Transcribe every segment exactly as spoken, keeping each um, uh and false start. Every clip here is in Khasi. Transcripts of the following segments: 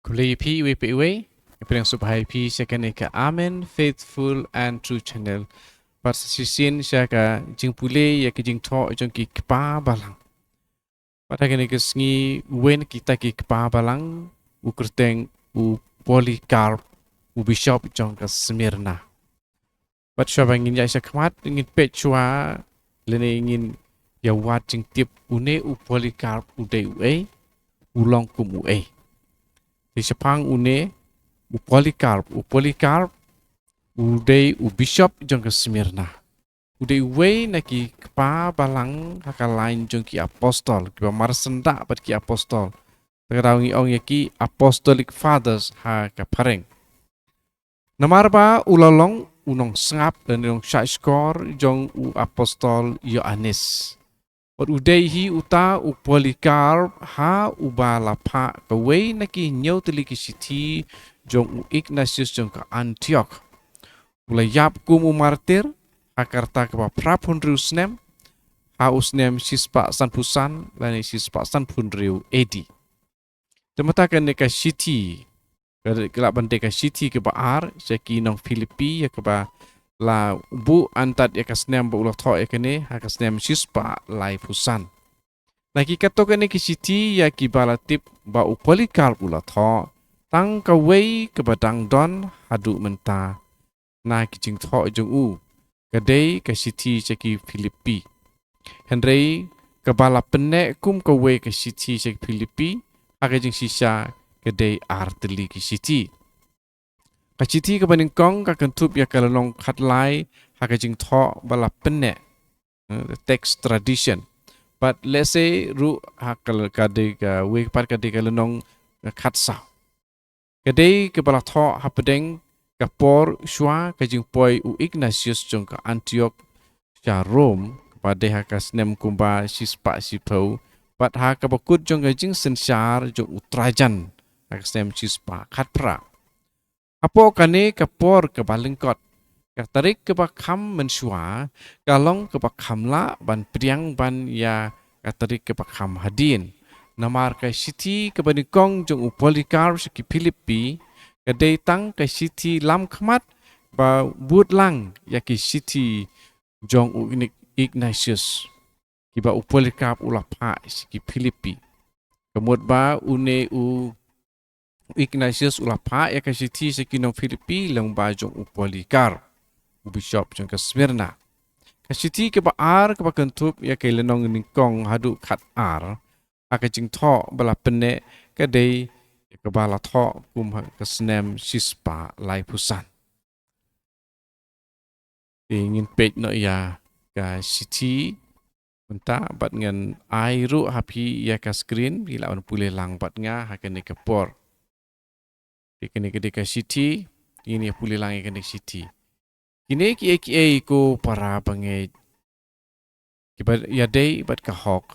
Khublei ïa phi iwei pa iwei. Ïa phi, nang sngewbha ïa phi sha kane ka Amen Faithful and True Channel. Bad sa shisien sha ka jingpule ïa ka jingthoh jong ki kpa balang. Bad ha kane ka sngi, uwei na kita ki kpa balang u kyrteng u Polycarp, u bishop jong ka Smyrna. Bad shuwa ba ngin ïaid shakhmat, ngin peit shuwa lane ngin ïa wad jingtip une u Polycarp u dei uei, u long kum uei. Te shaphang une u Polycarp, u Polycarp u dei u bishop jong ka Smyrna. U dei uwei na ki kpa balang ha ka lain jong ki apostol, kiba marsyndah bad ki apostol. Te ka daw ngi ong ïa ki Apostolic Fathers ha ka phareng. Namar ba u la long u nongsngap lane nongshahshkor jong u apostol Ïoannis. Bad u dei hi uta u Polycarp ha uba la phah kawei na ki hynñiew tylli ki shithi jong u Ignatius jong ka Antioch. U la ïap kum u martir ha ka rta kaba phra phew hynriew snem, ha u snem shispah sanphew san lane shispah sanphew hynriew A D. Te mynta kane ka shithi, ka, ka lah ban dei ka shithi kaba ar sha ki nong Philippi, ïa kaba la buh antad ïa ka snem ba u la thoh ïa kane, ha ka snem shispah laiphew san. Na ki katto katne ki shithi ïa kiba la tip ba u Polycarp u la thoh, tang kawei kaba dang don haduh mynta na ki jingthoh jong u, ka dei ka shithi sha ki Philippi. Hynrei kaba la pynneh kum kawei ka shithi sha ki Philippi, ha ka jingshisha ka dei ar tylli ki shithi. Ka shithi kaba nyngkong ka kynthup ïa ka lynnong khatlai ha ka jingthoh ba la pynneh, eh, the text tradition. Bad lehse ruh ha ka, ka dei kawei pat ka dei ka lynnong khatsaw. Ka dei kaba la thoh hapdeng ka por shuwa ka jingpoi u Ignatius jong ka Antioch sha Rome, kaba dei ha ka snem kumba shispah shiphew, bad ha kaba kut jong ka jingsynshar jong u Trajan ha ka snem shispah khatphra. Hapoh kane ka por kaba lyngkot, ka tarik kaba kham mynshuwa ka long kaba kham lah ban pdiang ban ïa ka tarik kaba kham hadien. Namar ka shithi kaba nyngkong jong u Polycarp sha ki Philippi ka dei tang ka shithi lamkhmat ba bud lang ïa ki shithi jong u Ign-, Ignatius, kiba u Polycarp u la phah sha ki Philippi. Ka mut ba une u Ignatius u la phah ïa ka shithi sha ki nong Philippi lyngba jong u Polycarp, u bishop jong ka Smyrna. Ka shithi kaba ar kaba kynthup ïa ka lynnong nyngkong haduh khatar ha ka jingthoh ba la pynneh ka dei kaba la thoh kum ha ka snem shispah laiphew san. Te ngin peit noh ïa ka shithi mynta bad ngan ai ruh ha phi ïa ka screen, phi lah ban pule lang bad nga ha kane ka por. Te kane ka dei ka shithi, ngin ïa pule lang ïa kane ka shithi. Kine kiei kiei ko para bangeit kiba ïadei bad ka hok,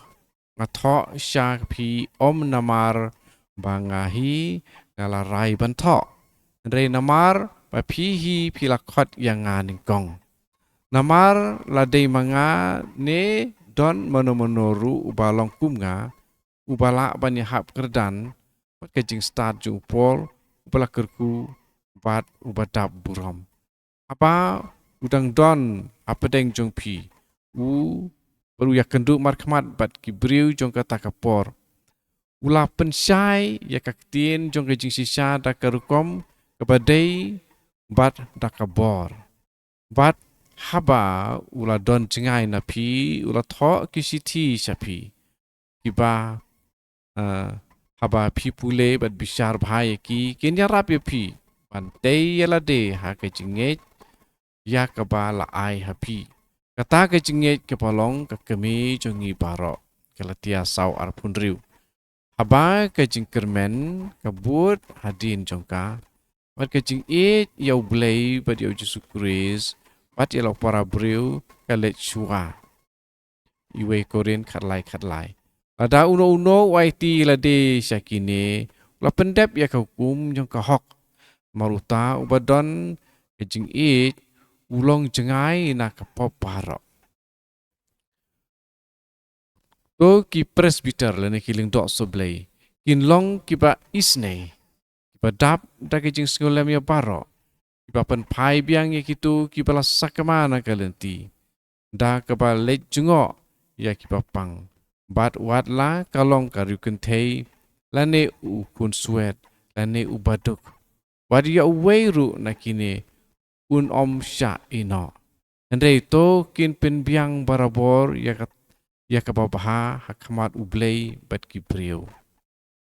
nga thoh sha phi ym namar ba nga hi nga la rai ban thoh, hynrei namar ba phi hi phi la khot ïa nga nyngkong. Namar la dei ma nga ne don mano mano ruh uba long kum nga, uba lah ban ïahap kyrdan bad ka jingstad jong u Paul, uba la kyrkhu bad uba dap burom. Haba u dang don hapdeng jong phi, u, bad u ïakynduh markhmat bad ki briew jong kata ka por, u la pynshai ïa ka ktien jong ka jingshisha da ka rukom kaba dei bad da ka bor. Bad haba u la don jngai na phi, u la thoh ki shithi sha phi, kiba, eh, haba phi pule bad bishar bha ïa ki, kin ïarap ïa phi ban tei ïa lade ha ka jingngeit ïa kaba la ai ha phi. Kata ka jingngeit kaba long ka kmie jong ngi baroh. Galatia saw arphew hynriew. Haba ka jingkyrmen ka bud hadien jong ka, bad ka jingïeit ïa U Blei bad ïa U Jisu Khrist bad ïa la u para briew ka leit shuwa. Iwei Korinth khatlai khatlai. Lada uno uno u aiti lade sha kine, u la pyndep ïa ka hukum jong ka hok. Namar uta uba don ka jingïeit u long jngai na ka pop baroh. To ki presbyter lane ki lyngdoh sohblei kin long kiba isynei. ba dap da ka jingsngewlem ïa baroh, kiba pynphai biang ïa kito kiba la sakma na ka lynti, da kaba leit jngoh ïa kiba pang, bad wat la ka long ka riewkynthei, lane u khunswet, lane u baduk, wat ïa uwei ruh na kine un ym shah ïehnoh. Hynrei to kin pynbiang barabor ïa ka, ïa kaba bha ha khmat U Blei bad ki briew.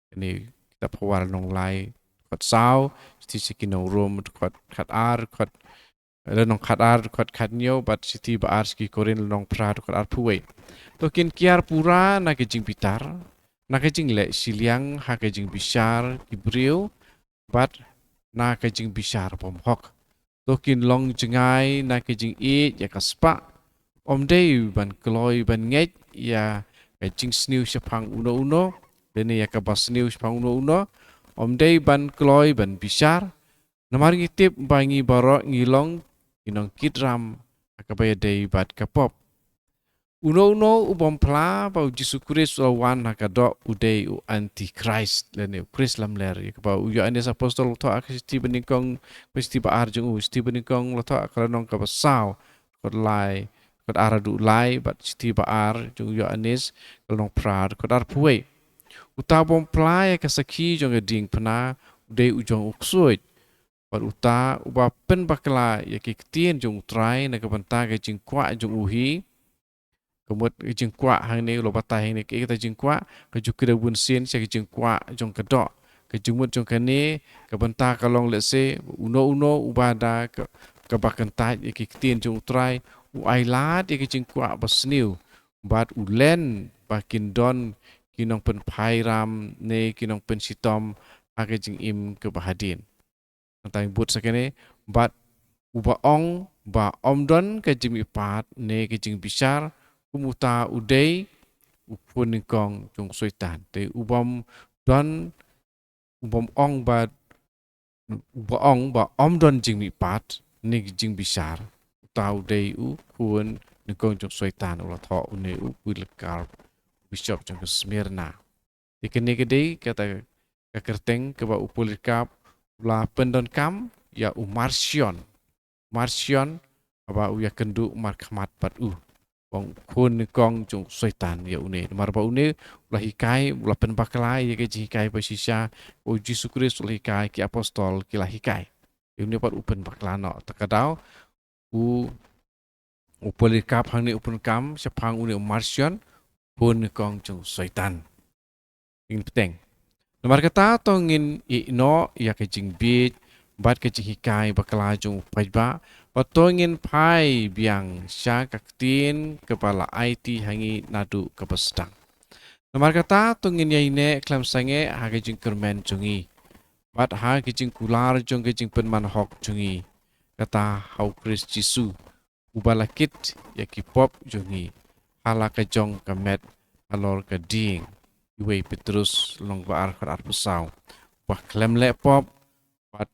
Kane kitab Hawa lynnong lai dkhot saw, shithi sha ki nong Rom dkhot khatar, dkhot, lynnong khatar dkhot khathynñiew, bad shithi ba ar sha ki Korinth lynnong phra dkhot arphew wei. To kin kiar pura na ka jingbitar, na ka jingleh shiliang ha ka jingbishar ki briew, bad na ka jingbishar bymhok. To kin long jngai na ka jingïeit ïa ka spah, ym dei ban kloi ban ngeit ïa ka jingsniew shaphang uno uno, lane ïa kaba sniew shaphang uno uno, ym dei ban kloi ban bishar, namar ngi tip ba ngi baroh ngi long ki nongkitram ha kaba ïadei bad ka pop. Uno uno u bym phla ba U Jisu Khrist u la wan ha ka doh u dei u Antichrist, lane u Khrist lamler, ïa kaba u Ïoannis Apostol u la thoh ha ka shithi banyngkong, ka shithi ba ar jong u, shithi banyngkong u la thoh ha ka lynnong kaba saw, dkhot lai, dkhot ar haduh lai, bad shithi ba ar jong u Ïoannis, ka lynnong phra, dkhot arphew wei. Uta u bym phla ïa ka sakhi jong ka diengphna u dei u jong u ksuid, bad uta uba pynbakla ïa ki ktien jong U Trai na ka bynta ka jingkwah jong u hi. Ka mut ka jingkwah hangne u la batai hangne kaei kata jingkwah, ka ju kdew bunsien sha ka jingkwah jong ka doh. Ka jingmut jong kane ka bynta ka long lehse uno uno uba da ka, kaba kyntait ïa ki ktien jong U Trai, u ailad ïa ka jingkwah ba sniew, bad u len ba kin don ki nongpynphai ram ne ki nongpynshitom ha ka jingim kaba hadien. Nangta ngi bud sa kane, bad uba ong ba ym don ka jingmihpat ne ka jingbishar, kum uta u dei u khun nyngkong jong u Soitan. Te u bym don, u bym ong ba, uba ong ba ym don jingmihpat ne ka jingbishar, uta u dei u khun nyngkong jong u Soitan, u la thoh une u Polycarp, bishop jong ka Smyrna. Te kane ka dei kata ka kyrteng kaba u Polycarp u la pyndonkam ïa u Marcion. Marcion, haba u ïakynduh markhmat bad u, u ong u khun nyngkong jong u Soitan ïa une. Namar ba une u la hikai, u la pynbakla ïa ka jinghikai ba shisha ba U Jisu Khrist u la hikai, ki apostol ki la hikai. Ïa une pat u pynbakla noh. Ta ka daw u, u Polycarp hangne u pyndonkam shaphang une u Marcion, khun nyngkong jong u Soitan. Ngin bteng. Namar kata to ngin ïeh noh ïa ka jingbieit bad ka jinghikai bakla jong u paidbah, bad to ngin phai biang sha ka ktien kaba la aiti ha ngi naduh kaba sdang. Namar kata to ngin ïaineh khlem sangeh ha ka jingkyrmen jong ngi, bad ha ka jingkular jong ka jingpynman hok jong ngi, kata ha U Khrist Jisu, uba la kit ïa ki pop jong ngi ha la ka jong ka met halor ka dieng. Iwei Petrus lynnong ba ar dkhot arphew saw. Uba khlem leh pop, bad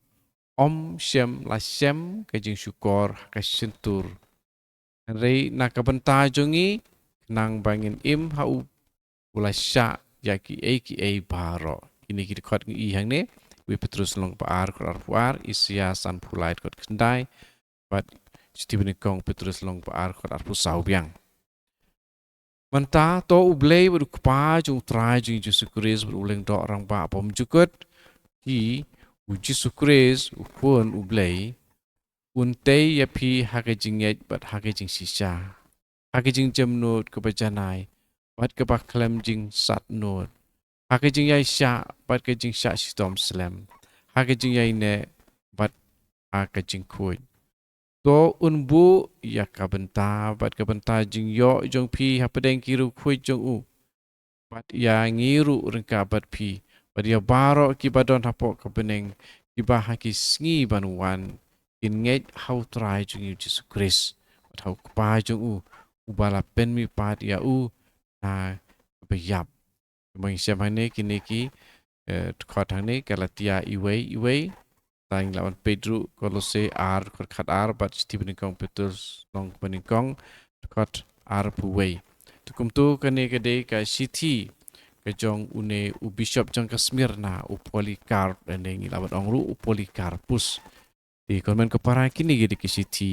ym shym la shem ka jingshukor ha ka shyntur. Hynrei na ka bynta jong ngi, khnang ba ngin im ha u, u la shah ïa kiei kiei baroh. Kine ki dkhot ngi i hangne, Iwei Petrus lynnong ba ar dkhot arphew ar, Isaïah sanphew lai dkhot khyndai, bad shithi banyngkong Petrus lynnong ba ar dkhot arphew saw biang. Mynta to U Blei bad U Kpa jong U Trai jong ngi Jisu Khrist bad U Lyngdoh Rangbah bymjukut, hi U Jisu Khrist U Khun U Blei, un tei ïa phi ha ka jingngeit bad ha ka jingshisha, ha ka jingjemnud kaba janai bad kaba khlem jingsatnud, ha ka jingïaishah bad ka jingshah shitom slem, ha ka jingïaineh bad ha ka jingkhuid. To un buh ïa ka bynta bad ka bynta jingïoh jong phi hapdeng ki riewkhuid jong u, bad ïa ngi ruh ryngkat bad phi, bad ïa baroh kiba don hapoh ka bneng, kiba ha ki sngi ban wan kin ngeit ha U Trai jong ngi U Jisu Khrist, bad ha U Kpa jong u, uba la pynmihpat ïa u na kaba ïap. Kumba ngi shem hangne kine ki, eh, dkhot hangne Galatia iwei, iwei. Tang la wan peit ruh Kolose ar, dkhot khatar, bad shithi banyngkong Petrus lynnong banyngkong, dkhot arphew wei. Te kumto kane ka dei ka shithi, ka jong une u bishop jong ka Smyrna, u Polycarp, lane ngi lah ban ong ruh u Polycarpus. Te kumne ko para, kine ki dei ki shithi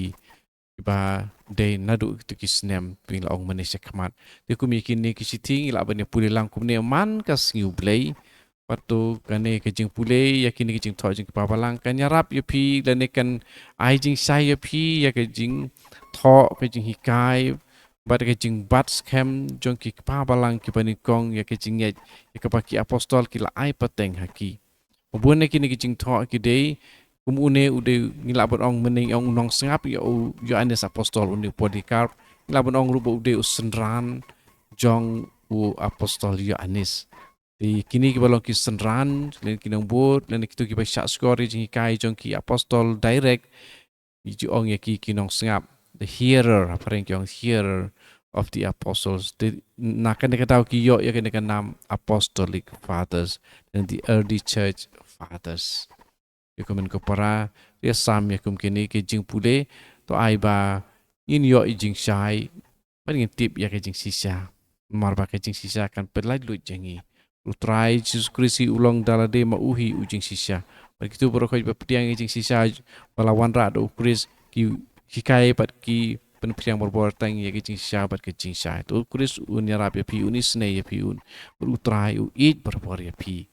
kiba dei naduh kito ki snem ba ngi la ong mynne shakhmat. Te kum ïa kine ki shithi ngi lah ban ïa pule lang kumne man ka sngi U Blei. Bad to kane ka jingpule ïa kine ki jingthoh jong ki kpa balang kan ïarap ïa phi lane kan ai jingshai ïa phi ïa ka jingthoh, ka jinghikai bad ka jingbat skhem jong ki kpa balang kiba nyngkong ïa ka jingngeit ïa kaba ki apostol ki la ai pateng ha ki. Bun na kine ki jingthoh ki dei kum une u dei, ngi lah ban ong mynne ong u nongsngap ïa u Ïoannis Apostol, une u Polycarp. Ngi lah ban ong ruh ba u dei u synran jong u Apostol Ïoannis. Te kine kiba long ki synran lane ki nongbud lane kito kiba shah shkor ïa jinghikai jong ki apostol direct, ngi ju ong ïa ki ki nongsngap, the hearer, ha phareng ki ong hearer of the apostles. Te na kane ka daw ki ïoh ïa kane ka nam Apostolic Fathers and the Early Church Fathers. Ïa kumne ko para, ïa sam ïa kum kine ki jingpule to ai ba ngin ïoh ïa jingshai bad ngin tip ïa ka jingshisha. Namar ba ka jingshisha kan pynlait luid jong ngi. U Trai Jisu Khrist hi u long da lade ma u hi u jingshisha. Bad kito baroh kiba pdiang ïa ka jingshisha ba la wanrah da u Khrist ki hikai bad ki pynphriang barabor tang ïa ka jingshisha bad ka jingshai. To u Khrist un ïarap ïa phi, un isynei ïa phi, un, bad u Trai u ïeit barabor ïa phi.